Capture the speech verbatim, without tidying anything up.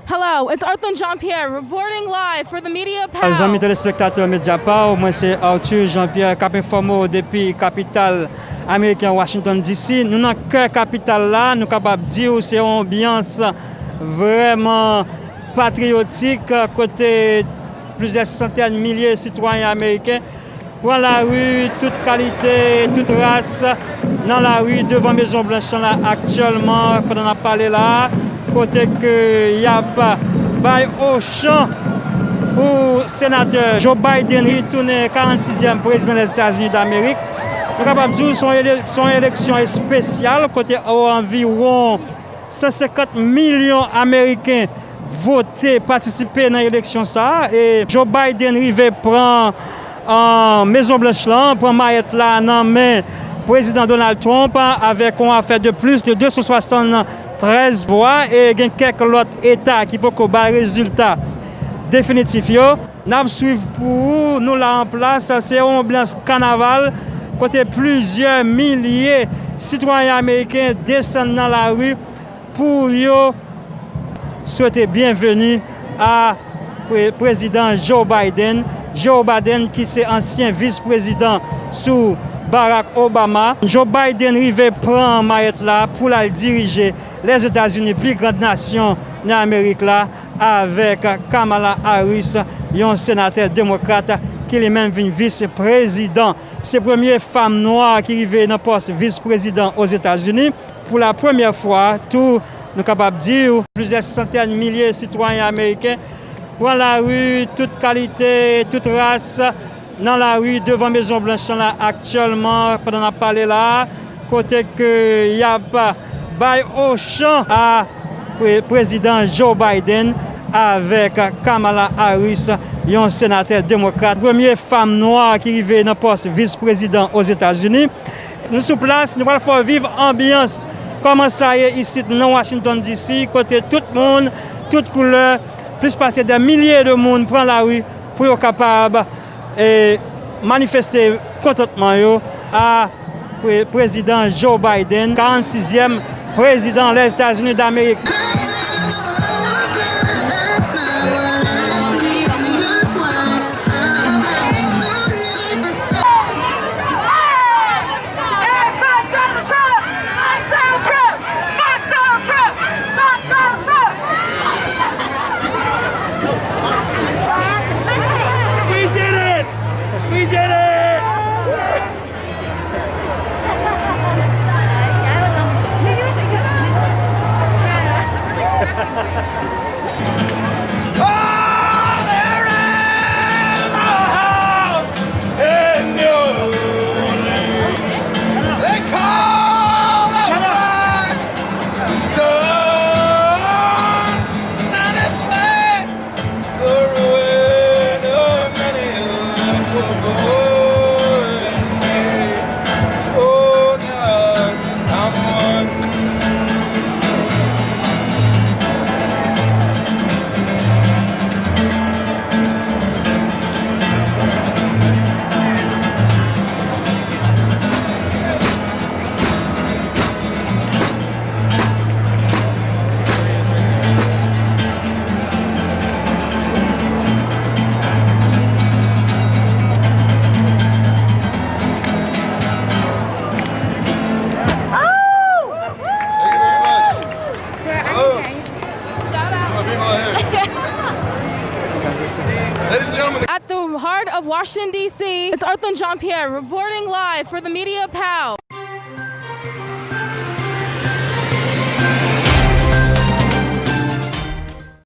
Hello, it's Arthur Jean-Pierre reporting live for the Media Pow. Zanmi telespektatè Media Pow, mwen se Arthur Jean-Pierre k ap enfòme w depi kapital ameriken Washington D C. Nou nan kè kapital la, nou kapab di w se yon anbyans vrèman patriyotik, kote plizyè santèn milye sitwayen ameriken pran lari, tout kalite, tout ras, nan lari devan Mezon Blanch lan la aktyèlman, pandan n ap pale la a, kote ke y ap bay ochan pou senatè Joe Biden retounen karannsizyèm prezidan Lèzetazini Damerik. Nou kapab di w se yon ele-, se yon eleksyon espesyal, kote anviwon san senkant milyon Ameriken vote, patisipe nan eleksyon sa a. E Joe Biden rive pran, euh, Mezon Blanch lan, pran mayèt la nan men Prezidan Donald Trump, avèk yon afè de plis de de san swasann trèz vwa, e gen kèk lòt eta ki poko bay rezilta definitif yo. N ap swiv pou ou, nou la an plas, se yon anbyans kanaval, kote plizyè milye sitwayen ameriken desann nan lari pou yo swete byenveni a pre-, prezidan Joe Biden. Joe Biden ki se ansyen vis prezidan sou Barack Obama. Joe Biden rive pran mayèt la pou l al dirije Lèzetazini, pli grand nasyon nan Amerik la, avèk Kamala Harris, yon senatè demokrat ki li menm vin vis prezidan. Se premye fanm nwa ki rive nan pòs vis prezidan Ozetazini. Pou la premyè fwa tou, nou kapab di w, plizyè santèn milye sitwayen ameriken pran lari, tout kalite, tout ras, nan lari devan Mezon Blanch lan la aktyèlman, pandan n ap pale la a, kote ke y ap bay ochan a pre-, prezidan Joe Biden avèk Kamala Harris, yon senatè demokrat, premye fanm nwa ki rive nan pòs vis prezidan Ozetazini. Nou sou plas, nou pral fè w viv anbyans kòman sa ye isit nan Washington D C, kote tout moun, tout koulè, plis pase dè milye de moun pran lari pou yo kapab, e, manifeste kontantman yo a pre-, prezidan Joe Biden, karannsizyèm prezidan Lèzetazini Damerik. We did it! We did it! Oh, there is a house in New Orleans. They call it White Sun, and it's made the ruin of many a poor boy and maid. Oh God, I'm one. Thank you very much. Hello. Some people out here. Ladies and gentlemen, the At the heart of Washington, D C, it's Arthur Jean-Pierre reporting live for the Media Pow.